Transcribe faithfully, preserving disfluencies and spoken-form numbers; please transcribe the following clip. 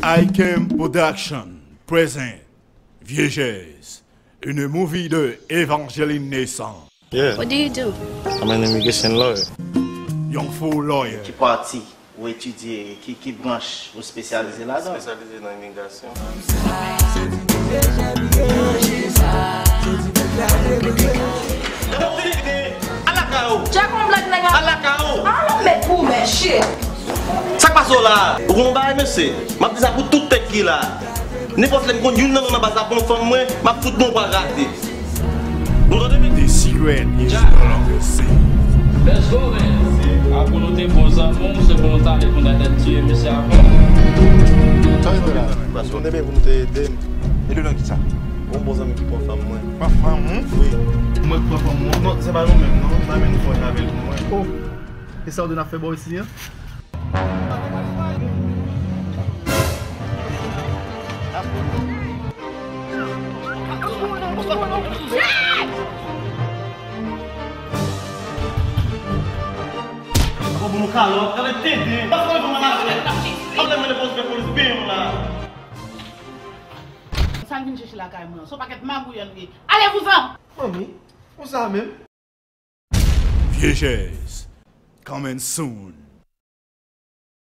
Icam Production present Vieillesse, une movie de Evangeline Naissant. Yeah. What do you do? I'm an immigration lawyer. Young Fool Lawyer. Ki pati ou etidye, ki, ki branch ou espesyalize ladan? Espesyalize nan imigrasyon. Alakayo! Jack, on black nèg. Alakayo! Ala mèt pou mèt, shit. Sa k pase w la? Ou gon bagay, mesye? M ap di sa pou tout tèt ki la. Nenpòt lè m konn youn nan nou nan baz la pran fanm mwen, m ap fout bon pral rate. Nou tande, men? The secret is no longer safe. Let's go, man. A pou nou te bon zanmi, se pou nou ta ale pou n ta tèt tiye misye avan. Paske nou te vin pou nou te ede m. Ede w nan kisa? Yon bon zanmi ki pran fanm mwen. Pran fanm ou? Wi. Mwen k pran fanm ou? Non, se pa nou menm, non. M pa menm fè avè l pou mwen. Oh! E sa w di n ap fè bò isi an? Avan pou nou kalòt, gade tenten. Pase pou mwen mache. Ap lè mwen polis, men polis byen la. Sa n vin chèche lakay mwen an, se yon pakèt magouyè nou ye. Allez-vous-en! Manmi, konsa menm? Vieillesse, coming soon.